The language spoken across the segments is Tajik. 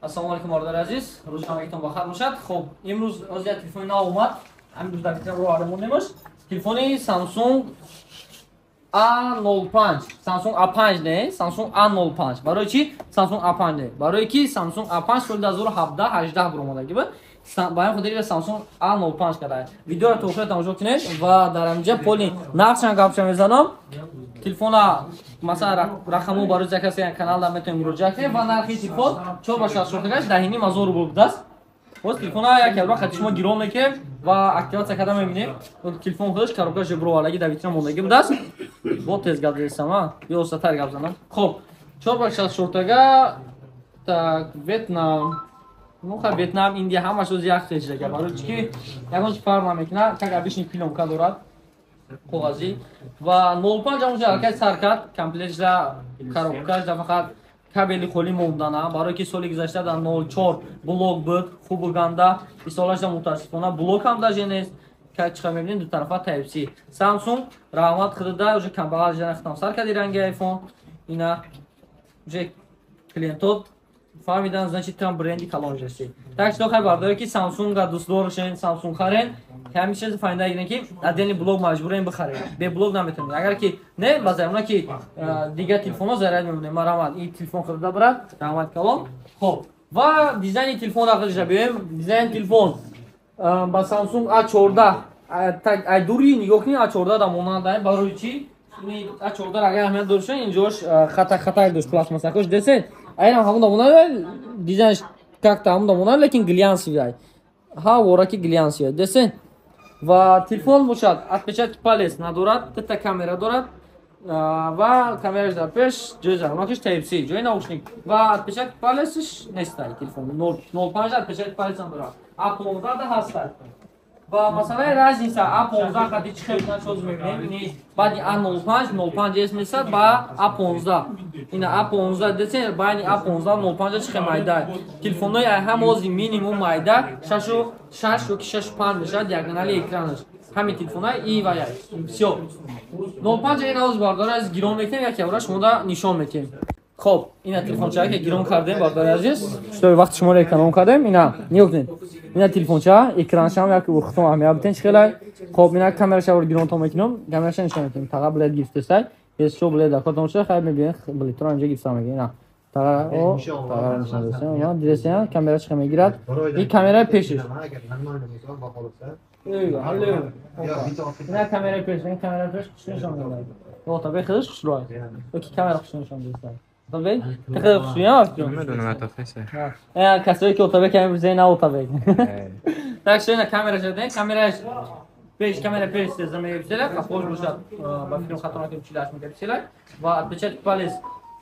Ассалому алайкум, бародари азиз, рӯзи ҳамагитон бахайр бошад. Хуб, имрӯз оз як телефони нав омад. Ҳамин рӯз дар витрина ро арамондемаш. Телефони Samsung A05, Samsung A5 не, Samsung A05. Барои чӣ Samsung A5 не? Барои ки Samsung A5 соли 2017 18 буромадаги буд. Ба ҳамин хотир Samsung A05 карда. Видеоро то охир тамошо кунед ва дар ҳаминҷа поли нақшам гапша мезанам. Телефона, масалан, рақамҳо барои заказ каналда метавонем муроҷиат кунем ва нархи телефон 4 ба 64 10,5 ҳазор рубл будааст. Боз телефона як ябра хати шумо гирон мекунем ва активация карда мебинем. Телефон худаш коробкаш бировардаги, дар витрина мондагӣ будааст. Бо тез гап задисам, ё остатар гап занам. Хоб, 4 ба 64, так, Ветнам. Ну ха, Ветнам, Индия, ҳамаш оз як хел чизага. Барои чӣ ки ягон чи фарқ намекунад, как обычный плёнка дорад, коғазӣ, ва 05 ҳамонҷо аллакай сар кард. Комплектша, коробкаш да фақат кабели холӣ мондана, барое ки соли гузашта дар 04 блок буд, хубу ганда, исолашда мутаассифона блок ҳам даже нест. Чиқа мебинем, ду тарафа Type C. Samsung раҳмат худуда, уже камбағал жана хитам сар карди ранги iPhone. Ина уже клиентот фаҳмидан, значит, там бренди калон жеси. Так что, хай, бардоре ки Samsung-а дӯст дорашен, Samsung харен, ҳамин чиз фаҳмида гирен, ки отдельный блок маҷбурем бихарем, бе блок наметавонем. Агар ки не, ба зарурна ки дигар телефонҳо заряд мемонем. Марҳамат, ин телефон хӯрда брат, раҳмат калон. Хоб, ва дизайни телефон дақиқша биёем. Дизайни телефон ба Samsung A14 ай дури нигоҳ кунед, A14 да монанда. Барои чӣ? A14 агар аҳамият дошта, инҷош хата хатак дошт, пластмассакош десед, айнам ҳамон монанда, дизайнш как-то ҳамон монанда, лекин глянцевый, ҳа, вораки глянцевый десен. Ва телефон бошад, отпечатки палец надорад, дата камера дорад ва камераш дар пеш, ҷои зарурнокиш Type C, ҷои наушник ва отпечатки палецш нестай. Телефон 05 отпечатки палец надорад, А15 да ҳастад. Ва масалаи разница А15 қади чӣ хел чоз мебинем. Ини баъди А05 05 С месад ба А15. Ина А15 десен, байни А15 05 чӣ хел майда. Телефонҳои ҳам ози минимум майда 6,6 ёки 6,5 мешавад диагонали экранаш ҳамин телефонҳои и ва я всё. 05 ин оз, бардор аз, гирон мекунем, як явра шумода нишон метиҳем. Хоб, ина телефонча ки гирон кардем, бардори азиз, что вақти шуморо эконом кардем. Ина нигоҳ кунед, ина телефонча, экраншам як хутом аҳамият битен, чӣ хелай. Хоб, ина камераша гиронтон мекунам, камераша нишон метиҳем. Таға блед гирифтесай, шо блед дакотон шуда, хай, мебинед, бледтро инҷа гирифта мегирем. Ина таға, о, таға нишон десем, дидесем, камера чӣ хел мегирад. Ин камераи пешиш. Ина камераи пеш, ин камераи пеш хушро нишон медиҳад. Отабе худаш хушро, ки камера хушро нишон десай. Отабек? Ти хеле хушрӯям афҷон. Намедонам, атофеса. Касое ки Отабек ҳамин рӯзаи на Отабек. Так что ина камера шудем, камераш пеш, камера пеш 13 мегапиксела, қафош бошад, ба фикрам хато накунем, 48 мегапиксела ва отпечатки палец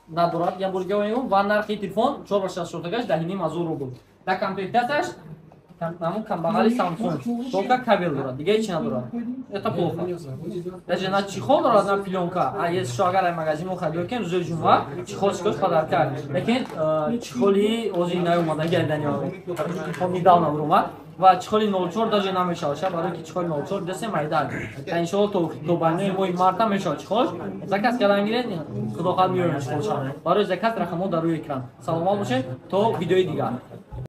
надорад. Я бор гавоем, ва нархи телефон 4 ба 64 10,5 ҳазор рубл. Дар комплектацияш ҳамун камбағали Samsung только кабел дорад, дига ҳеч надорад. Это плохо. Даже на чехол дорад, на плёнка. А если шо, агар ай магазин мо харидор кунем, рӯзои ҷумъа чехол шикош подарка. Лекин чехоли ози наомадаги ай данио. Телефон недавно омад ва чехоли 04 даже намешавад, ша, барои ки чехоли 04 десе майдан. Иншоалло, то байнои моҳи марта мешавад чехолш. Заказ кардан гиред, худо хоҳад, меоем чехолша. Барои заказ рақамҳо дар рӯи экран. Саломат бошед, то видеои дигар.